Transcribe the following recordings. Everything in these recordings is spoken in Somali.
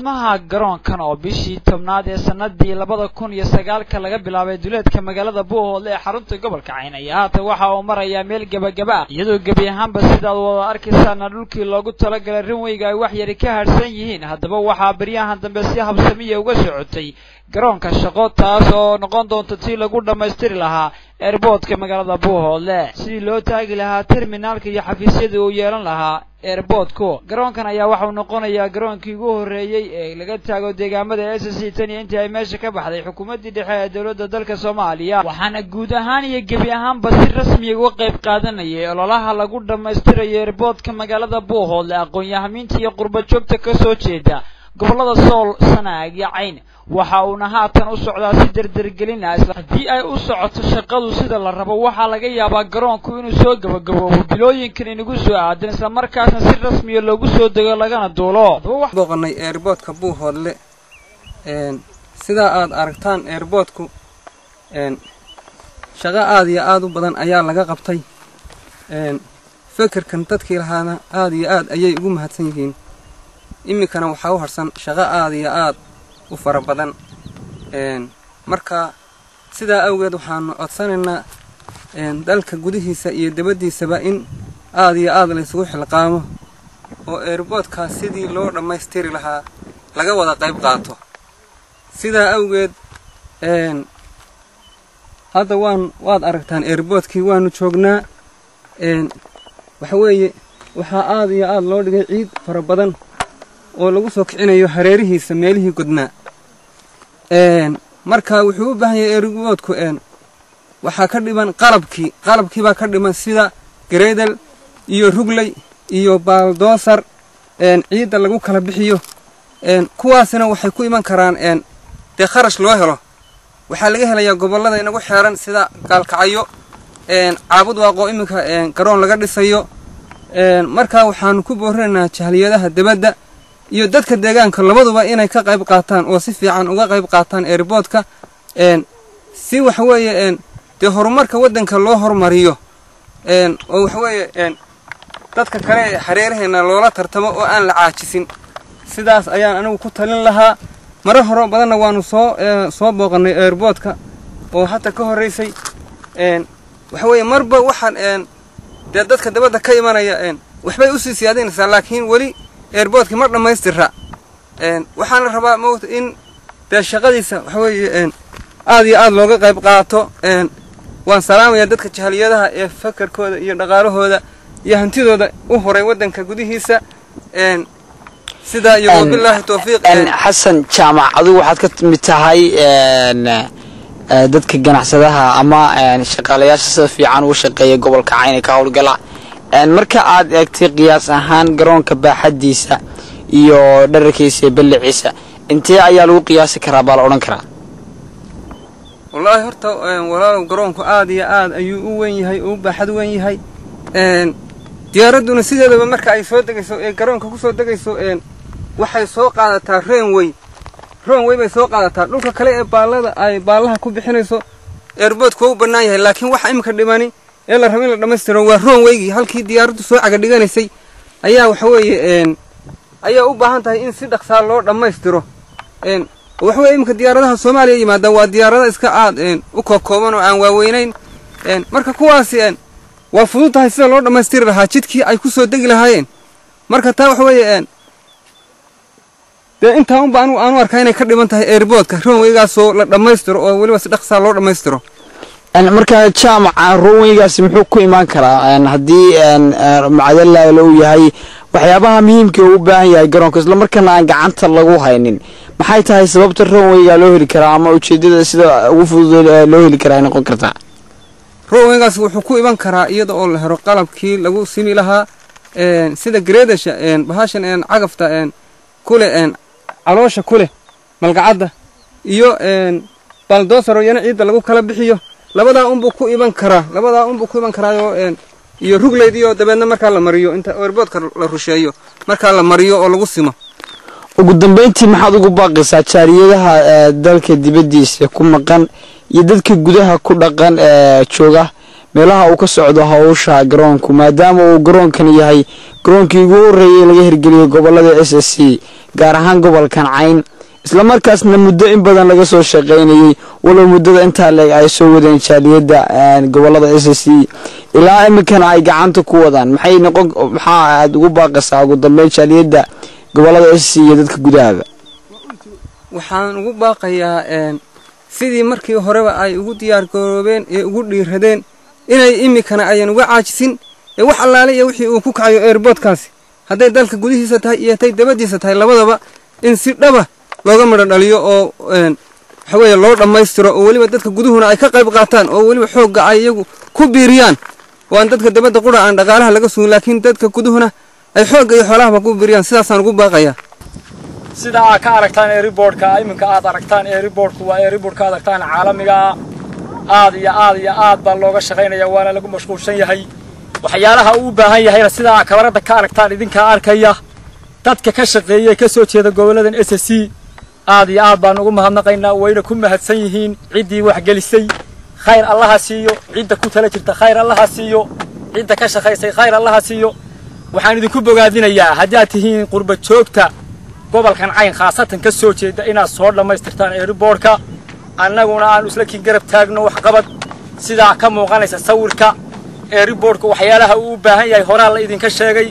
Dhismaha garoonkan oo bishii 10aad ee sanadii 2009-ka laga bilaabay duleedka magaalada Buuhoodle ee xarunta gobolka Cayn ayaa haatan waxa uu marayaa meel gebagaba ah, iyadoo gebi ahaanba sidaad wada arkaysaana dhulkii loogu talagalay runwayga ay wax yari ka harsan yihiin. Haddaba waxaa baryahan dambe si habsamiya uga socotay garoonka shaqo, taas oo noqon doonta tii lagu dhammaystiri lahaa airportka magaalada Buuhoodle, sidii loo taagi lahaa terminaalka iyo xafiisyadii uu yeelan lahaa airportku. Garoonkan ayaa waxau noqonayaa garoonkii ugu horreeyey ee laga taago deegaamada SSC tan iyo intii ay meesha ka baxday xukuumaddii dhexe ee dowladda dalka Soomaaliya, waxaana guud ahaan iyo gebi ahaanba si rasmiya uga qayb qaadanayay ololaha lagu dhammaystirayo airportka magaalada Buuhoodle aqoon-yahamiinta iyo qurba joogta ka soo jeeda gobollada Sool, Sanaag iyo Cayn. Waxa uuna haatan u socdaa si derdergelin ah. Isla haddii ay u socoto shaqadu sida la rabo, waxaa laga yaabaa garoonku inuu soo gabagaboobo bilooyinkan inagu soo aadan, islamarkaasna si rasmiya loogu soo dego lagana duulo. Booqanay airportka Buuhoodle. Sidaa aad aragtaan, airportku shaqo aada iyo aada u badan ayaa laga qabtay. Fekerkan dadkii lahaana aada iyo aad ayay ugu mahadsan yihiin. Iminkana waxaa u harsan shaqo aada iyo aad u fara badan. Marka sidaa awgeed waxaanu codsanaynaa dalka gudihiisa iyo dibaddiisaba in aada iyo aada laysugu xilqaamo oo airportkaas sidii loo dhammaystiri lahaa laga wada qayb qaato. Sidaa awgeed hadda waad aragtaan, airportkii waanu joognaa. Waxa weeye, waxaa aada iyo aada loo dhigay ciid fara badan oo lagu soo kicinayo hareerihiisa meelihii godnaa. Marka wuxuu u baahan yahay airportku, waxaa ka dhiman qalabkii. Qalabkiibaa ka dhiman, sida grader iyo rugley iyo bulldozer ciidda lagu kala bixiyo. Kuwaasina waxay ku iman karaan dee kharash loo helo. Waxaa laga helayaa gobollada inagu xeeran, sida Gaalkacyo, Caabud Waaqo, iminka garoon laga dhisayo. Marka waxaanu ku boorinaynaa jahliyadaha dibadda iyo dadka deegaanka labaduba inay ka qayb qaataan oo si fiican uga qayb qaataan airportka, si waxa weeye dee horumarka waddanka loo horumariyo oo waxaweeye dadka kale ee hareeraheena loola tartamo oo aan la caajisin. Sidaas ayaan anigu ku talin lahaa. Marar hore badanna waanu soo booqannay airportka oo hata ka horraysay. Waxa weeye, marba waxaan dee dadka dabadda ka imanaya waxbay usii siyaadinaysaa, laakiin weli airportkii ma dhammaystira. Waxaana rabaa moogta in dee shaqadiisa waxa weeye aada iyo aada looga qayb qaato. Waan salaamayaa dadka jahaliyadaha ee fakarkooda iyo dhaqaalahooda iyo hantidooda u horay waddanka gudihiisa. Sidaa iyo wabilaahi towfiiq. Xasan Jaamac, adigu waxaad ka mid tahay dadka ganacsadaha ama shaqaalayaasha sida fiican uga shaqeeya gobolka Cayn ee ka howlgala. Marka aad eegtay qiyaas ahaan garoonka baaxadiisa iyo dherarkiisa iyo balliciisa, intee ayaa lagu qiyaasi karaa baa la odhan karaa? Wallaahi horta walaalow, garoonku aada iyo aad ayuu u weyn yahay oo u baaxad weyn yahay. Diyaaradduna sideedaba marka ay soo degayso ee garoonka ku soo degayso, waxay soo qaadataa runway. Runway bay soo qaadataa. Dhulka kale ee baallada ay baallaha ku bixinayso airportku waa u bannaan yahay, laakiin waxa imika dhimani ee la rabo in la dhammaystiro waa runwaygii, halkii diyaaraddu soo caga dhiganaysay ayaa waxa weeye ayaa u baahan tahay in si dhaqsaa loo dhammaystiro. Waxa weye, iminka diyaaradaha Soomaaliya yimaada waa diyaarada iska aad u kookooban oo aan waaweynayn. Marka kuwaasi waa fudud tahay sida loo dhammaystiri lahaa jidkii ay ku soo degi lahaayeen. Marka taa waxa weeye, dee intaa unba anigu aanu arkaa inay ka dhiman tahay airportka, runwaygaasoo la dhammaystiro oo weliba si dhaqsaa loo dhammaystiro. Marka Jaamaca, runwaygaasi muxuu ku imaan karaa haddii macadalaala uu yahay waxyaabaha muhiimka uu u baahan yahay garoonka, islamarkaana aan gacanta lagu haynin? Maxay tahay sababta runwayga loo heli karaa ama ujeedada sida ugu fudud loo heli karaa ay noqon kartaa? Runwaygaas wuxuu ku iman karaa iyada oo la helo qalabkii lagu simi lahaa, sida gradersha, bahashan cagafta kuleh, caloosha kuleh malgacadda, iyo bulldozer iyana ciidda lagu kala bixiyo. Labadaa unbuu ku iman karaa, labadaa unbuu ku iman karaayoo iyo ruglaydiyo dabeedna markaa la mariyo, inta airportka la rusheeyo markaa la mariyo oo lagu simo. Ugu dambeyntii, maxaad ugu baaqaysaa jaaliyadaha dalka dibaddiisa ku maqan iyo dadka gudaha ku dhaqan ee jooga meelaha uu ka socdo hawsha garoonku, maadaama uu garoonkan yahay garoonkii ugu horreeyay laga hirgeliyay gobolada SSC, Gaar ahaan gobolkan Cayn, islamarkaasna muddo in badan laga soo shaqaynayey, walow muddada intaa leeg ay soo wadeen jaaliyadda gobolada SSC, ilaa iminkana ay gacanta ku wadaan. Maxay noqon, maxaa aad ugu baaqaysaa ugu dambeyn jaaliyadda gobolada SSC iyo dadka gudahaba? Waxaan ugu baaqayaa sidii markii horeba ay ugu diyaar garoobeen ee ugu dhiiradeen inay iminkana ayan uga caajisin ee wax allaale iyo wixii uu ku kacayo airportkaasi, hadday dalka gudihiisa tahay iyo hadday dabadiisa tahay labadaba, in si dhaba looga midho dhaliyo oo waxa weeye loo dhammaystiro, oo weliba dadka guduhuna ay ka qayb qaataan, oo weliba xoogga ay iyagu ku biiriyaan. Waan dadka dabadda qura aan dhaqaalaha laga sugin, laakiin dadka guduhuna ay xoogga iyo xoolahaba ku biiriyaan. Sidaasaan ugu baaqayaa. Sida aad ka aragtaan airportka iminka aad aragtaan, airportku waa airportka aad aragtaan caalamiga ah. Aad iyo aad iyo aad baa looga shaqaynaya, waana lagu mashquulsan yahay. Waxyaalaha uu u baahan yahayna sida aad kamarada ka aragtaan idinkaa arkaya. Dadka ka shaqeeyay ka soo jeeda goboladan SSC aad iyo aad baan ugu mahadnaqaynaa, wayna ku mahadsan yihiin. Ciddii waxgelisay khayr Allaha siiyo, cidda ku tala jirta khayr Allaha siiyo, cidda ka shaqaysay khayr Allaha siiyo. Waxaan idinku bogaadinayaa haddii aad tihiin qurba joogta gobolkan Cayn khaasatan ka soo jeeda inaad soo dhammaystirtaan airportka, annaguna aanu isla kin garab taagno waxqabad. Sidaa ka muuqanaysa sawirka, airportka waxyaalaha uu u baahan yahay horaa la idinka sheegay.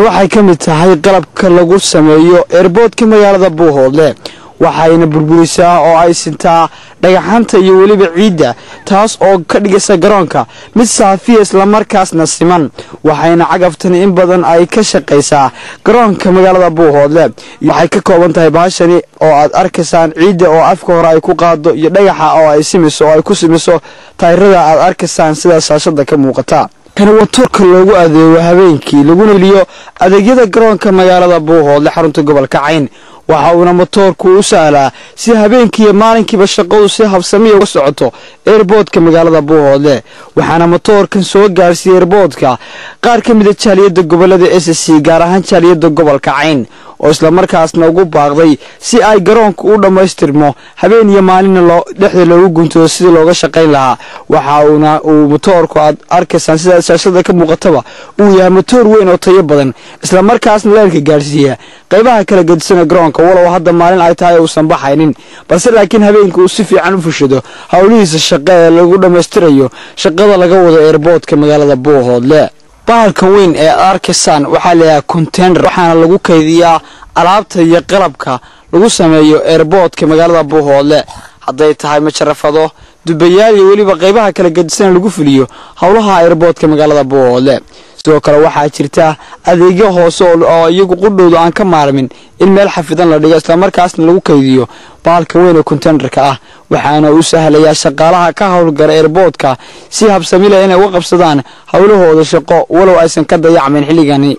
Waxay ka mid tahay qalabka lagu sameeyo airportka magaalada Buuhoodle, waxayna burburisaa oo ay sintaa dhagaxanta iyo weliba ciidda, taas oo ka dhigaysa garoonka mid saafiya islamarkaasna siman. Waxayna cagaftani in badan ay ka shaqaysaa garoonka magaalada Buuhoodle. Waxay ka kooban tahay baashani oo aad arkaysaan ciidda oo afka hore ay ku qaado iyo dhagaxa oo ay simiso oo ay ku simiso taayirada aad arkaysaan sida shaashada ka muuqata. Kani waa toorka loogu adeego habeenkii laguna eliyo adeegyada garoonka magaalada Buuhoodle, xarunta gobolka Cayn. Waxa uuna motoorku u sahlaa si habeenkii iyo maalinkiiba shaqadu si habsamiya uga socoto airportka magaalada Buuhoodle. Waxaana motoorkan soo gaarsiiyey airportka qaar ka mida jaaliyadda gobolada SSC, gaar ahaan jaaliyadda gobolka Cayn, oo islamarkaasna ugu baaqday si ay garoonku u dhammaystirmo, habeen iyo maalinna loo dhexda loogu guntado sidii looga shaqayn lahaa. Waxa uuna uu motoorku aad arkaysaan sida shaashada ka muuqataba uu yahay motoor weyn oo tayo badan, islamarkaasna leerka gaarsiiya qaybaha kala gedisana garoonka, walow hadda maalin ay tahay uusan baxaynin, balse laakiin habeenka uu si fiican u fushado howlihiisa shaqo ee lagu dhammaystirayo shaqada laga wado airportka magaalada Buuhoodle. Bahalkan weyn ee aad arkaysaan waxaa layahay container, waxaana lagu kaydiyaa alaabta iyo qalabka lagu sameeyo airportka magaalada Buuhoodle, hadday tahay majarafado, dubayaal iyo weliba qaybaha kala gedisana lagu fuliyo howlaha airportka magaalada Buuhoodle. Sidoo kale waxaa jirta adeegyo hoose oo iyagu qudhoodu aan ka maarmin in meel xafidan la dhigo, islamarkaasna lagu kaydiyo bahalka weyn ee containerka ah. Waxaana u sahlayaa shaqaalaha ka howlgala airportka si habsami leh inay uga qabsadaan howlahooda shaqo, walow aysan ka dayacmayn xilligani.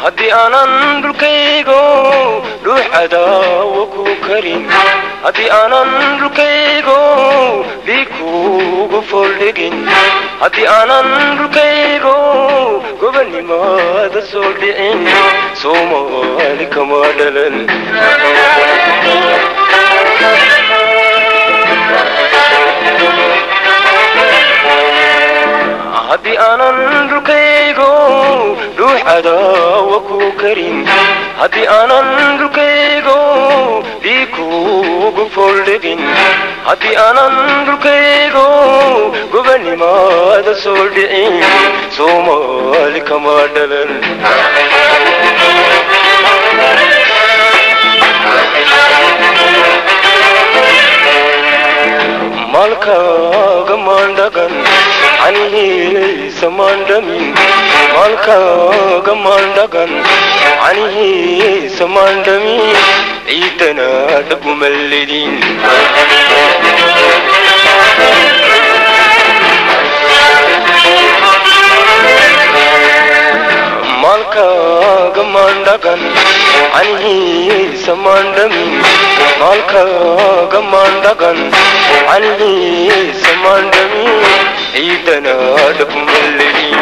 Haddii aanan dhulkaygo dhuux cadaawo ku karin, haddii aanan dhulkaygo dhiig kuugu fooldhigin, haddii aanan dhulkaygo gobonnimada soo dhicin, Soomaali kama dhalan. Haddii aanan dhulkaygo dhuux cadaawo ku karin, haddii aanan dhulkaygo dhiig kuugu fooldhigin, haddii aanan dhulkaygo gobonnimada soo dhicin, Soomaali kama dhalan. Maalkaaga maandhagan canihiisa maandhamin, maalkaaga maandhagan canihiisa maandhamin, ciidana dhagumalledin. Maalkaaga maandhaqan canihiisa maandhamin, maalkaaga maandhaqan canihiisa maandhamin, ciidana dhabmaley.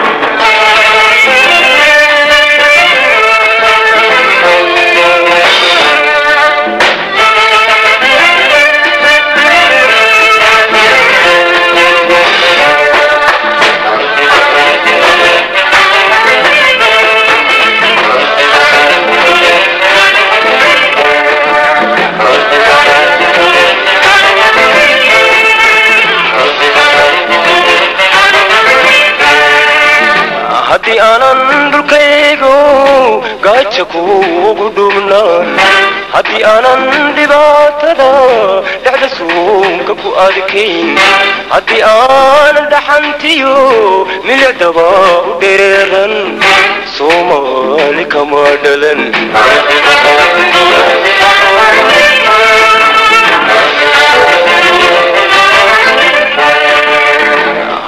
Haddii aanan dhulkaygu gaaja kuugu dhubnaan, haddii aanan dhibaatada dhexda suunka ku adkayn, haddii aanan dhaxantiyo milicdaba u dhereeran, Soomaali kama dhalan.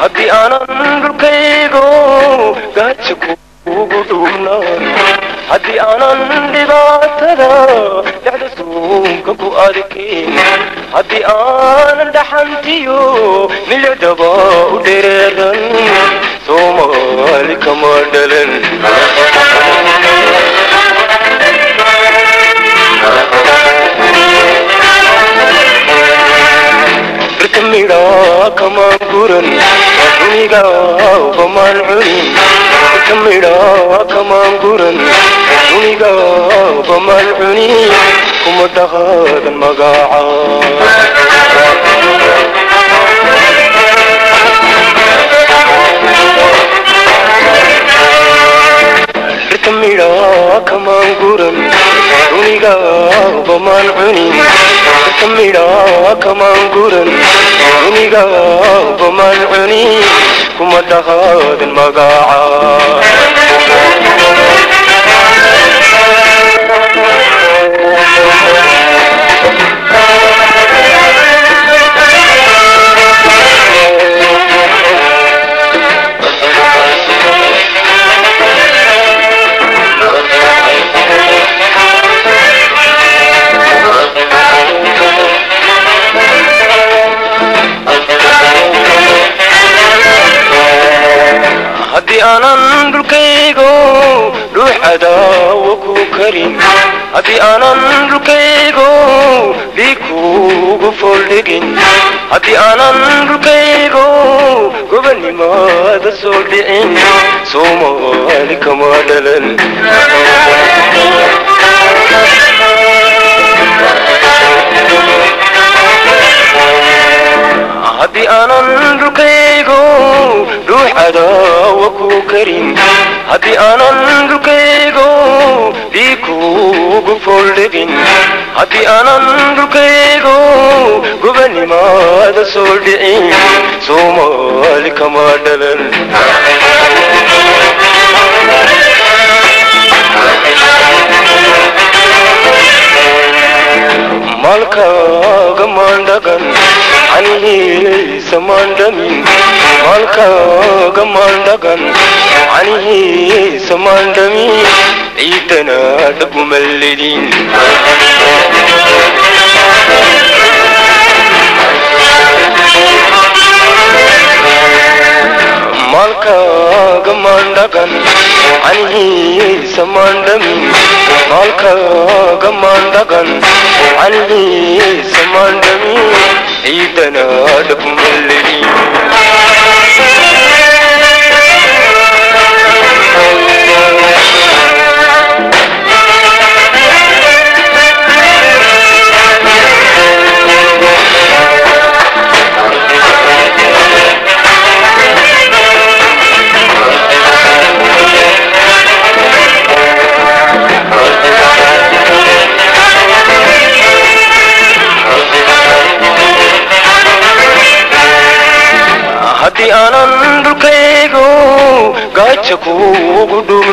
Haddii aanan dhulkaygu gaaja kuugu dhubnaan, haddii aanan dhibaatada dhexda suunka ku adkayn, haddii aanan dhaxantiyo milicdaba u dhereeran, Soomaali kama dhalan. Dhirta midhaa kamaan guran, dunigaaba maan cunin. Dhirta midhaa kamaan guran, dunigaaba maan cunin, kuma dhaqaadan magaca. Dhirta midhaa kamaan guran, dunigaaba maan cunin. Dhirta midhaa kamaan guran, dunigaaba maan cunin, kuma dhaqaadan magaca. Haddii aanan dhulkaygu dhuux cadaawo ku karin, haddii aanan dhulkaygu dhiig kuugu fooldhigin, haddii aanan dhulkaygu gobonnimada soo dhicin, Soomaali kama dhalan. Haddii aanan dhulkaygu dhuux cadaawo ku karin, haddii aanan dhulkaygu dhiig kuugu fooldhigin, haddii aanan dhulkaygu gobonnimada soo dhicin, Soomaali kama dhalan. Maalkaaga maandhaqan canihiisa maandhamin, maalkaaga maandhaqan canihiisa maandhamin, ciidana dhabumalledin. Maalkaaga maandhaqan canihiisa maandhamin, maalkaaga maandhaqan canihiisa maandhamin, ciidana dhabumalledin. Haddii aanan dhulkaygu gaaja kuugu dhubnaan